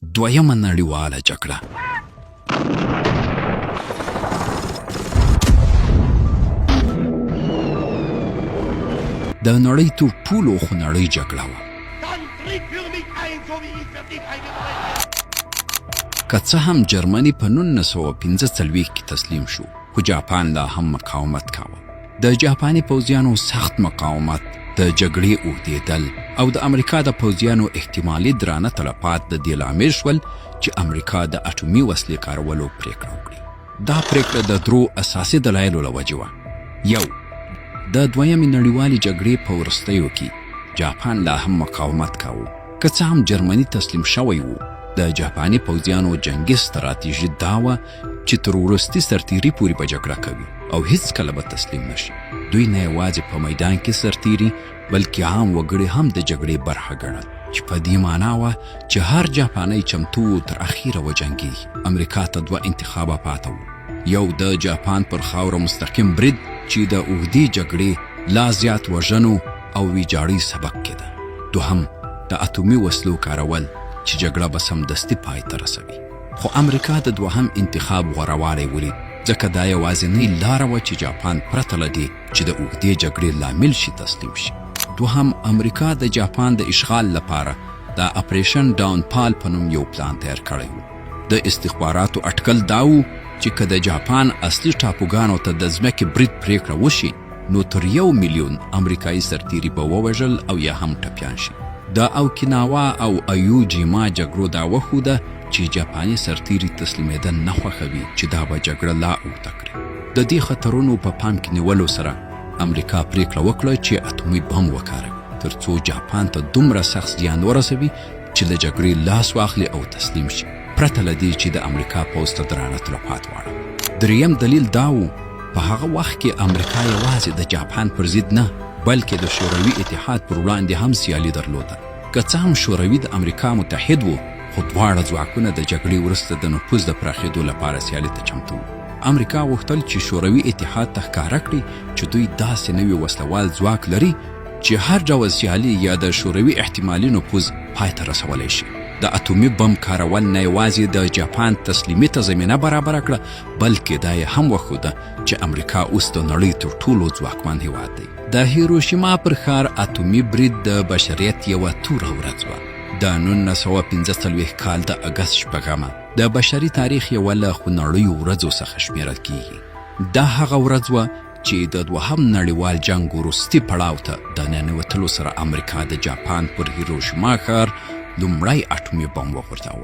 دویمه نړیواله جګړه. د نړۍ تر ټولو خونړۍ جګړه وه. که څه هم جرمني په 1945 کې تسلیم شو، خو جاپان لا هم مقاومت کاوه. د جاپاني پوځیانو سخت مقاومت، د جګړې اوږدېدل او د امریکا د پوځیانو احتمالي درانه تلفات د دې لامل شول چې امریکا د اټومي وسلې کارولو پرېکړه وکړي. دا پرېکړه د درو اساسي دلایلو له وجې وه. یو، د دویمې نړیوالې جګړې په وروستیو کې جاپان لا هم مقاومت کاوه. که څه هم جرمني تسلیم شوی و، د جاپاني پوځیانو جنګي ستراتیژي دا وه چې تر وروستي سرتیري پورې به جګړه کوي او هیڅکله به تسلیم نه شي. دوی نه یوازې په میدان کې سرتیري، بلکې عام وګړي هم د جګړې برخه ګڼل، چې په دې معنا وه چې هر جاپانی چمتو و تر اخیره وجنګېږي. امریکا ته دوه انتخابه پاته وو، یو د جاپان پر خاوره مستقیم برید چې د اوږدې جګړې، لا زیات وژنو او ویجاړۍ سبب کېده، دوهم د اتومي وسلو کارول چې جګړه به سمدستي پای ته رسوي. خو امریکا د دوهم انتخاب غوره والی ولید، ځکه دا یوازینۍ لاره وه چې جاپان پرته له دې چې د اوږدې جګړې لامل شي تسلیم شي. دوهم، امریکا د جاپان د اشغال لپاره د اپریشن ډاون پال په نوم یو پلان تیار کړی و. د استخباراتو اټکل دا و چې که د جاپان اصلي ټاپوګانو ته د ځمکې برید پریکړه وشي، نو تر 1 میلیون امریکایي سرتیري به ووژل او یا هم ټپیان شي. د اوکیناوا او ایو جیما جګړو دا وښوده چې جاپاني سرتیري تسلیمېدل نه خوښوي، چې دا به جګړه لا اوږده کړي. د دې خطرونو په پام کې نیولو سره امریکا پریکړه وکړه چې اتومي بم وکاروي، ترڅو جاپان ته دومره سخت زیان ورسوي چې له جګړې لاس واخلي او تسلیم شي، پرته له دې چې د امریکا پوځ ته درانه تلفات واړوي. دریم دلیل دا و، په هغه وخت کې امریکا یوازې د جاپان پر ضد نه، بلکې د شوروي اتحاد پر وړاندې هم سیالي درلوده. که څه هم شوروي د امریکا متحد و، خو دواړه ځواکونه د جګړې وروسته د نفوذ د پراخېدو لپاره سیالي ته چمتو وو. امریکا غوښتل چې شوروي اتحاد ته ښکاره کړي چې دوی داسې نوی وسلهوال ځواک لري چې هر ډول سیالي یا د شوروي احتمالي نفوذ پای ته رسولی شي. د اتومي بم کارول نه یوازې د جاپان تسلیمي ته زمینه برابره کړه، بلکې دا یې هم وښوده چې امریکا اوس د نړۍ تر ټولو ځواکمن هیواد دی. د هیروشیما پر ښار اتومي برید د بشریت یوه توره ورځ وه. د 1945 کال د اګست 6مه د بشري تاریخ یوه له خونړیو ورځو څخه شمیرل کیږي. دا هغه ورځ وه چې د دوهم نړیوال جنګ وروستي پړاو ته د ننوتلو سره امریکا د جاپان پر هیروشیما ښار لومړی اټومي بم وغورځاوه.